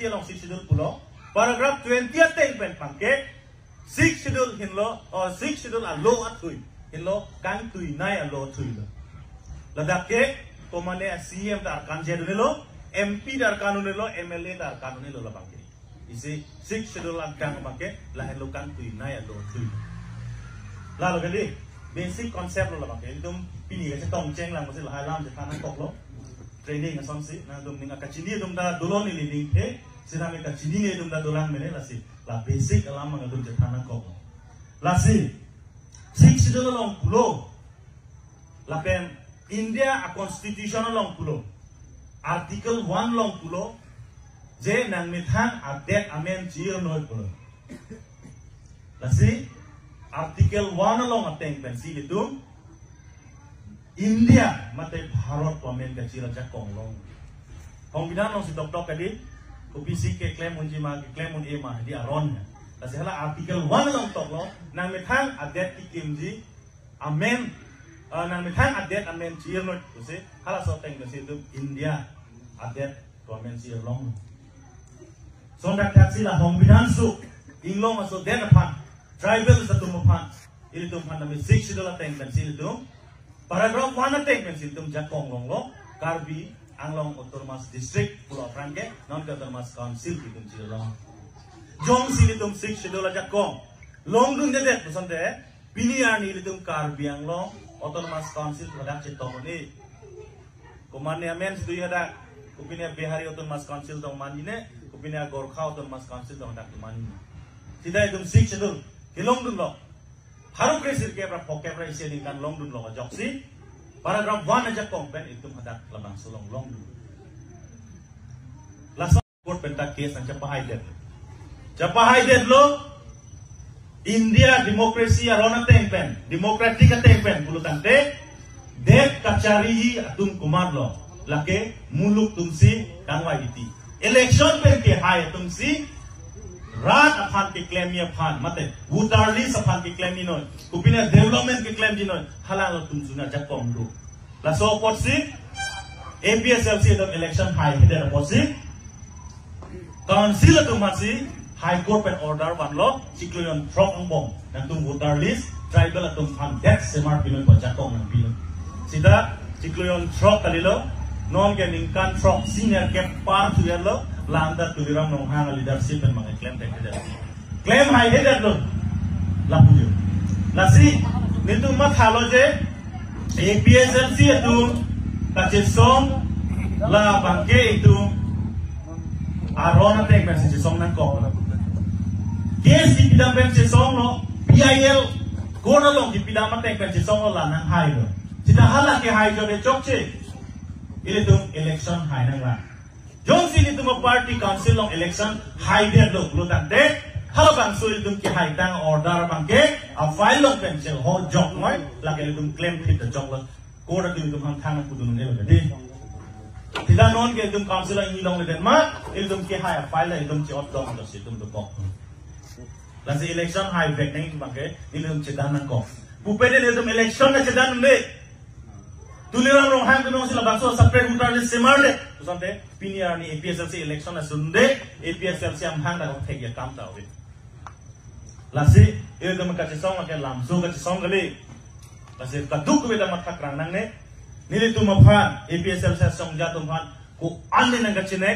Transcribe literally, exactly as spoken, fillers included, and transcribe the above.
along Sixth Schedule pulo, paragraph twenty ateng pen abangke Sixth Schedule henlo, or Sixth Schedule alo athui henlo, kangtuinei alo athui lo. Ladak ke komane C E M ta arkan je un-elo, M P ta arkan un-elo, M L A ta arkan un-elo labangke. Isi Sixth Schedule angkang abangke lahenlo, kangtuinei alo athui. Lalo kali, basic concept lo labangke. Ilitum pini kachetong chenglang masi lahai alam chethan nangkoklo. Training asonsi, nangtum ning akachini atum ta dolo, neli ningthe, sitame kachinine atum ta dolang mene, lasi la basic alam nangtum chethan nangkoklo. Lasi Sixth Schedule along pulo, lapen India a-constitution along pulo, Article one along pulo, je nangmethang adet amen chi-irnoi pulo. Lasi Article one along ateng pensi ilitum India mate Bharat pu amen kachir ajakong long. Songbidhan alongsi dokdok kali, kopisi keklem unji ma, keklem un-e ma, hedi aron ya. Lasi hala Article one along toklo, nangmethang adet kekimji amen, eh, nangmethang adet amen chi-irnoi pusi, halaso ateng pensi ilitum India adet pu amen chi-irlong. Lason thakthak si la songbidhan aso, inglong aso adet aphan, tribal atum aphan, ilitum aphan tame Sixth Schedule ateng pensi ilitum, paragraph one ateng pensi ilitum jakong longlo, Karbi Anglong Autonomous District pulo aphrang ke, non ke Autonomous Council ilitum chi-irlong. Jongsi ilitum Sixth Schedule ajakong longdundedet pu asonte, pini arni ilitum Karbi Anglong Autonomous Council ladak chetong un-e. Komane amen si do hadak, kopine Bihari Autonomous Council tong manji ne, kopine Gorkha Autonomous Council tong hadak manji ne. Sita ilitum Sixth Schedule kelongdunlo, pharo kre sirkep ra phongkep ra isi aningkan longdunlo ajoksi, paragraph one ajakong pen ilitum hadak labangso along longdun. Laso court pen ta case nangchepahaidet. Chepahaidetlo, India democracy aron ateng pen, democratic ateng pen pulo tangte, det kachari atum komatlo, lake muluk atumsi kangvai titi. Election pen kehai atumsi rat aphan keklemji aphan, mate voter list aphan keklemjinoi, kopine development keklemjinoi, halalo atum suna jakong do. Laso apotsi A P H L C atum election haihedet apotsi Council atum aphansi High Court pen order vanlo, chiklo jonthrok angbong nangtum voter list, tribal atum aphan det semar pinoi pu ajakong nangpilo. Sita chiklo jonthrok kalilo, non ke ningkan throk senior ke par thulo, landa Tuliram Ronghang leadership pen mang klem thekthedet. Klem haihedetlo. Lapu jo. Lasi, nelitum mathalo je, A P H L C atum kachesong, labangke itum aron ateng pensi chesong nangkok. Case kipidam pen chesonglo, P I L court along kipidam ateng pen chesonglo, la nanghailo. Sita hala kehai jode chokche, ilitum election hai nanglang. Jongsi ilitum a-party council along election haidetlo pulo tangte, halabangso ilitum kehaitang order abangke a-file along pen chehor joknoi, lake ilitum klem thit ta joklo. Court atum ilitum hangthang pudun un'elo tadi. Sita non ke ilitum council along ingni longledet ma, ilitum kehai a-file la ilitum che-ot dong, lasi ilitum dokok. Lasi election haivek nangji abangke, ilitum chedan nangkok. Pupe de ilitum election nangchedan un'e. Tuliram Ronghang atum si labangso separate voter list semarle pu asonte, pini arni A P H L C election asunde, A P H L C amahang dak thekji akam ta ave. Lasi, ilitum kachesong lake lamso kachesong kali. Lasi kadokave ta matha krang nangne. Nelitum aphan, A P H L C asong atum aphan, ko-an nangkachinek,